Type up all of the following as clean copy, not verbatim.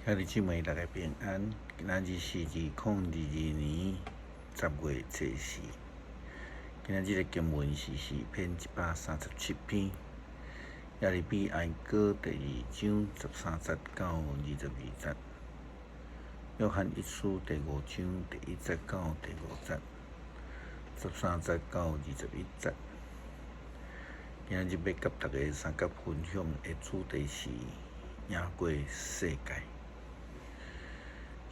兄弟姊妹，大家平安。今仔日是2022年10月初四。今仔日的經文是詩篇137篇，耶利米哀歌第二章13節到22節，約翰一書第五章第一節到第五節，13節到21節。今仔日欲佮大家相佮分享的主題是贏過世界。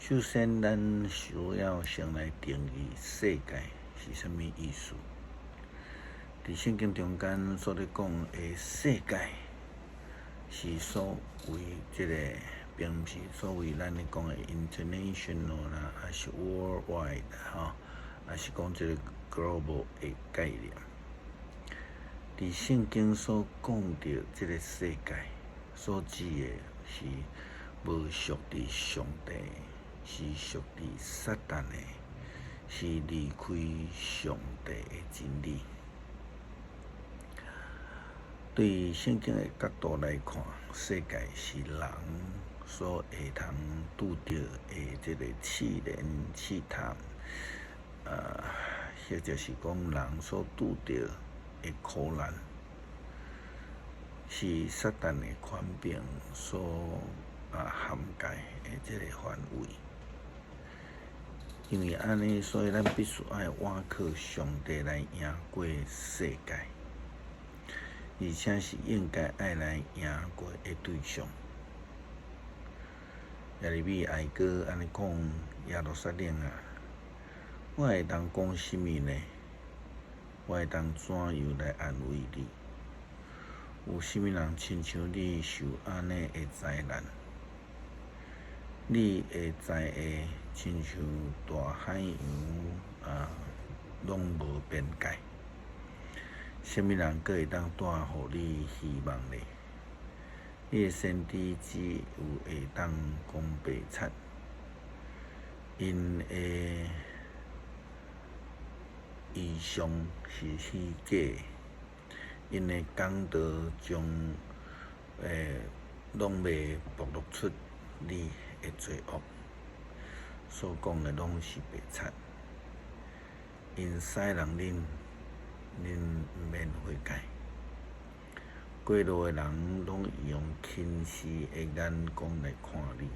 首先，咱需要先來定義世界是啥物意思。佇聖經中間所咧講的世界，是所謂這个，並毋是所謂咱咧講的 international 啦，抑是 worldwide 吼，抑是講這个 global 的概念。佇聖經所講著這个世界，所指的是無屬佇上帝，是屬佇撒旦的，是離開上帝的真理。對聖經的角度來看，世界是人所會通拄著的這个試煉、試探，或者是講人所拄著的苦難，是撒旦的權柄所涵蓋的這个範圍。因為按呢，所以咱必須愛倚靠上帝來贏過世界，而且是應該愛來贏過的對象。耶利米哀歌按呢講：耶路撒冷啊，我會當講啥物呢？我會當怎樣來安慰你？有啥物人親像你受按呢的災難？你的災禍親像大海洋啊，攏無邊界。啥物人閣會當帶予你希望呢？你的先知只有會當講白賊，𪜶的異象是虛假的，𪜶的講道將攏袂暴露出你的罪惡，所講的攏是白賊。𪜶使弄恁，恁毋免悔改。過路的人攏用輕視的眼光來看你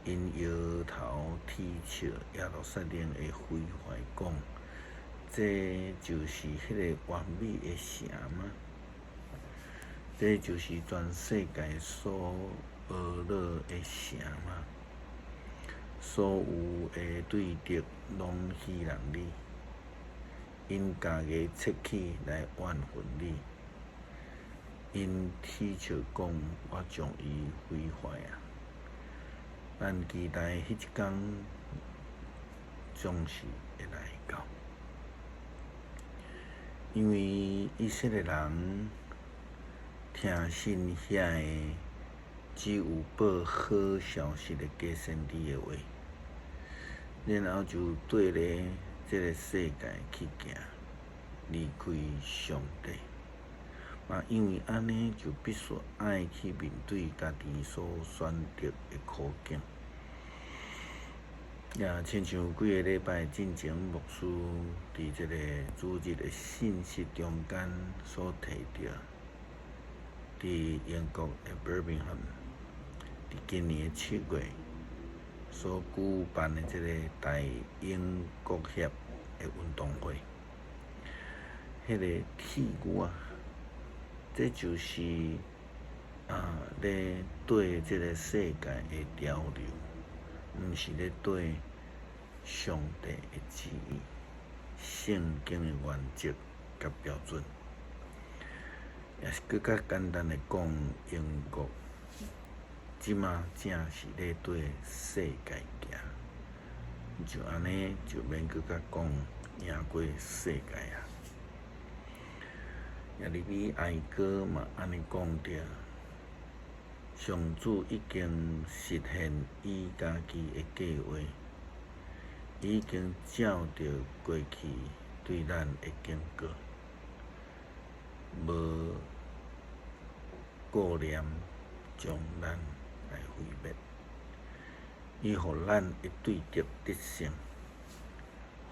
，𪜶搖頭啼笑耶路撒冷的毀壞，講：這就是彼个完美的城嗎？這就是全世界所呵咾的城嗎？所有的對敵攏戲弄你，𪜶咬牙切齒來怨恨你，𪜶啼笑講：我將伊毀壞啊！咱期待彼一工總是會來到，因為以色列人聽信遐个只有報好消息的假先知的話，然後就綴咧這个世界去行，離開上帝。嘛，因為按呢，就必須愛去面對家己所選擇的苦境。也親像幾个禮拜進前牧師佇這个主日的信息中間所提著，佇英國的 Birmingham，佇今年的7月所舉辦的這个大英國協的運動會，彼个鐵牛啊，這就是咧綴這个世界的潮流，毋是咧綴上帝的旨意、聖經的原則佮標準。也是閣較簡單的講，英國這馬正是咧綴世界行，就按呢就免閣較講贏過世界啊。耶利米哀歌嘛按呢講著，上主已經實現伊家己的計劃，已經照著過去對咱的警告，無顧念將咱來毀滅。伊予咱的對敵得勝，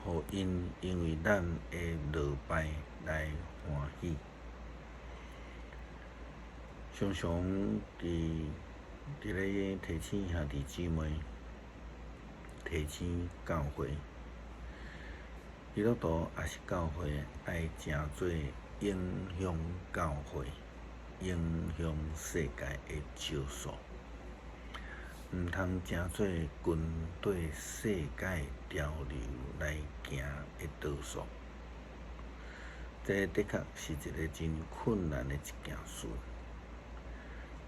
予𪜶因為咱的落敗來歡喜。常常佇咧提醒兄弟姊妹，提醒教會，基督徒抑是教會愛成做影響教會、影響世界的石數，毋通成做跟綴世界潮流來行的道數。這的確是一个真困難的一件事。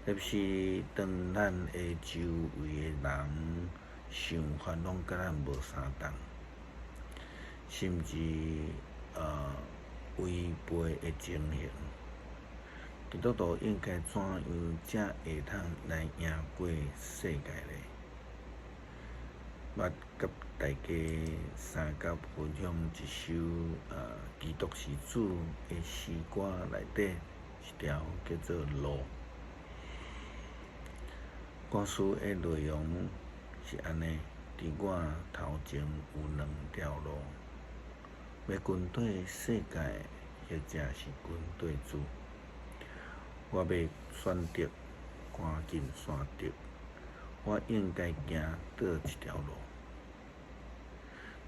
特別是當咱的周圍的人想法攏佮咱無相仝，甚至違背的情形，基督徒應該怎樣才會通來贏過世界呢？欲佮大家相佮分享一首基督是主的詩歌內底一條叫做《路》。歌詞的內容是按呢：佇我頭前有兩條路，欲跟綴世界，或者是跟綴主。我欲選擇，趕緊選擇，我應該行佗一條路？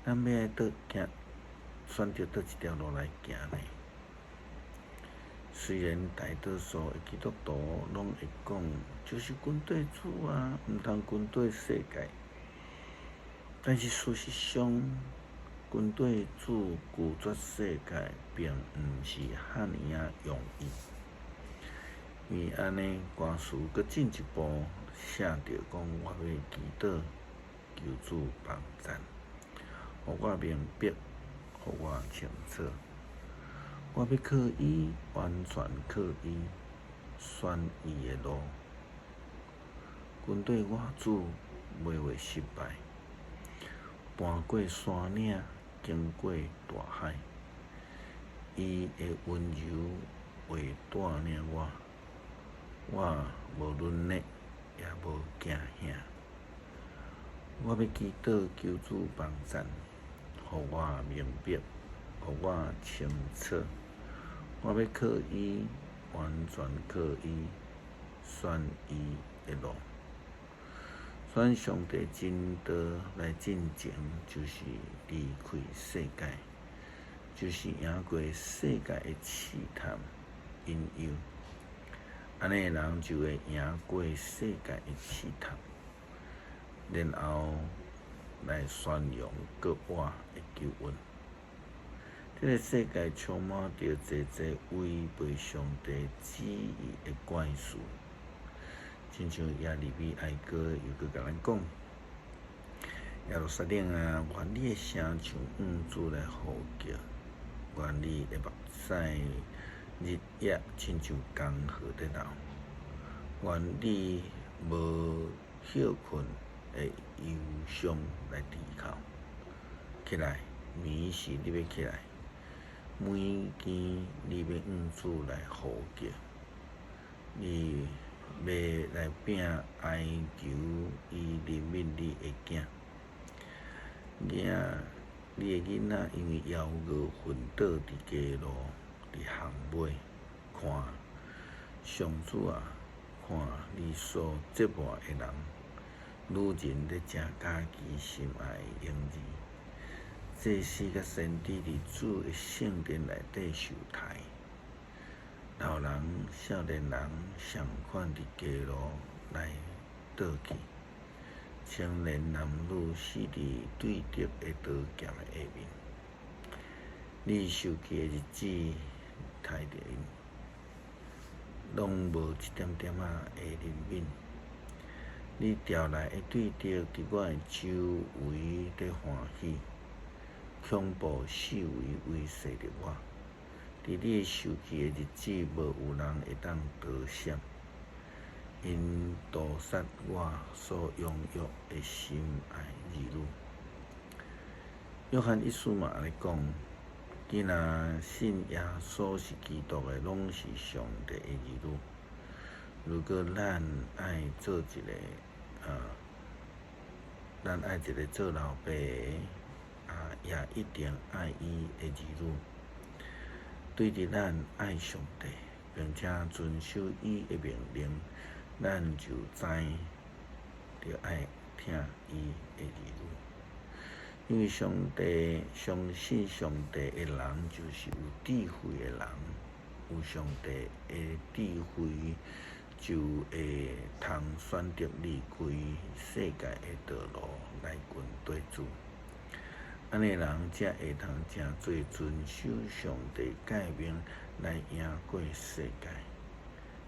咱欲愛佗行，選擇佗一條路來行呢？雖然大多數的基督徒攏會講，就是跟綴主啊，毋通跟綴世界。但是事實上，跟綴主拒絕世界，並毋是遐爾仔容易。因為按呢，歌詞閣進一步寫著講，我欲祈禱求主幫贊，予我明白，予我清楚。我欲靠伊，完全靠伊，選伊的路，跟綴我主，袂會失敗。跋過山嶺，經過大海，伊的溫柔會帶領我，我無軟弱，也無驚嚇。我欲祈禱求主幫贊，予我明白，予我清楚。我欲靠伊，完全靠伊，選伊的路。選上帝真道來進前，就是離開世界，就是贏過世界的試探引誘。按呢的人就會贏過世界的試探，然後來宣揚閣活的救恩。這个世界充滿著濟濟違背上帝旨意的怪事，親像耶利米哀歌又閣共咱講：耶路撒冷啊，願你的聲像向主來呼叫，願你的目屎日夜親像江河佇流，願你無歇睏的憂傷來低哭。起來，暝時你欲起來。暝更你欲向主來呼叫，你欲來摒哀求伊憐憫你的囝，囝，你的囡仔因為枵餓昏倒佇街路，佇巷尾。看，上主啊，看你所折磨的人，女人咧食家己心愛的嬰兒。祭司佮先知佇主的聖殿內底受刣，老人、少年人仝款佇街路來倒去，青年男女死佇對敵的刀劍的下面。你受氣的日子，刣著𪜶，攏無一點點仔的憐憫。你調來的對敵佇我的周圍佇歡喜。恐怖四圍圍踅著我，佇你受氣的日子，無有人會當逃閃。𪜶屠殺我所養育的心愛兒女。約翰一書嘛按呢講：囝若信耶穌是基督的，攏是上帝的兒女。如果咱愛做一个咱愛一个做老爸的，啊，也一定愛伊的兒女。對佇咱愛上帝，並且遵守伊的命令，咱就知著愛疼伊的兒女。因為上帝相信上帝的人，就是有智慧的人。有上帝的智慧，就會通選擇離開世界的道路來跟綴主。按呢人才會通成做遵守上帝誡命來贏過世界。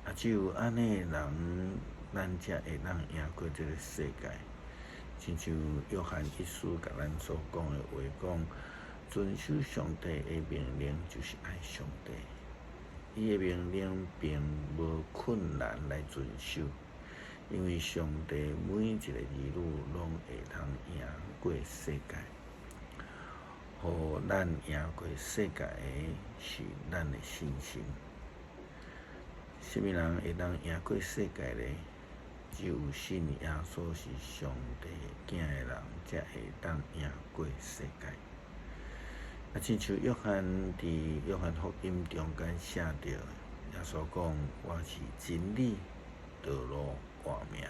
啊，只有按呢人，咱才會當贏過這个世界。親像約翰一書共咱所講的話講，遵守上帝的命令就是愛上帝。伊的命令並無困難來遵守，因為上帝每一个兒女攏會通贏過世界。予咱贏過世界的是咱的信心。啥物人會當贏過世界呢？只有信耶穌是上帝囝的人，才會當贏過世界。啊，親像約翰佇約翰福音中間寫著，耶穌講：我是真理、道路、活命。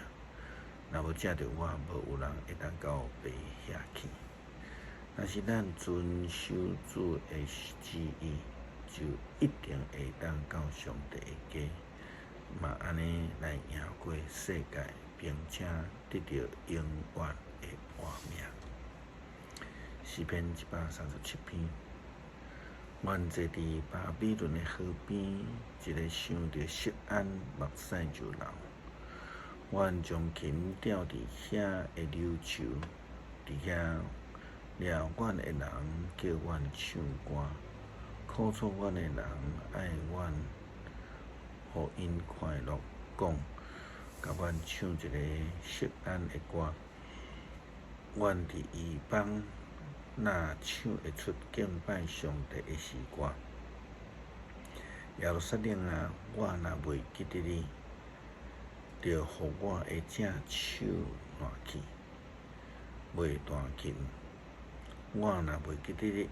若無藉著我，無有人會當到爸遐去。若是咱遵守主的旨意，就一定會當到上帝的家，嘛按呢來贏過世界，並且得著永遠的活命。詩篇137篇，阮坐佇巴比倫的河邊，一个想著錫安，目屎就流。阮將琴吊佇遐的柳樹，佇遐掠阮的人叫阮唱歌，苦楚阮的人愛阮，予𪜶快樂，講，共阮唱一个錫安的歌。阮佇異邦若唱會出敬拜上帝的詩歌。耶路撒冷啊，我若袂記得你，著予我的正手爛去，袂彈琴。我若袂記得你，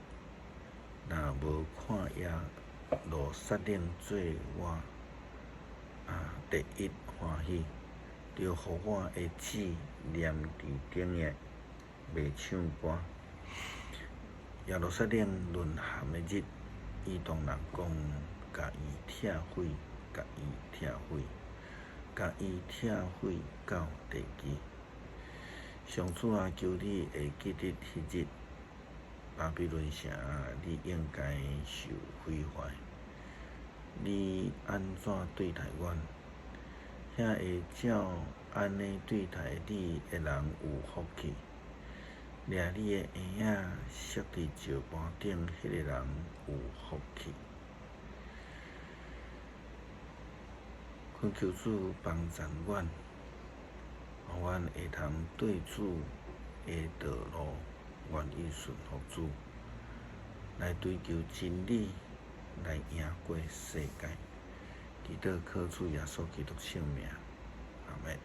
若無看耶路撒冷做我第一歡喜，著予我的舌黏佇頂的，袂唱歌。耶路撒冷淪陷的日，以東人講，共伊拆毀，共伊拆毀，共伊拆毀到地基。上主啊，求你會記得彼日，巴比倫城啊，你應該受毀壞。你按怎對待阮？遐會照按呢對待你的人有福氣。掠你的嬰仔摔佇石盤頂，彼个人有福氣。懇求主幫贊阮，予阮會通對主的道路願意順服主，來追求真理，來贏過世界。祈禱靠主耶穌基督聖名，阿們。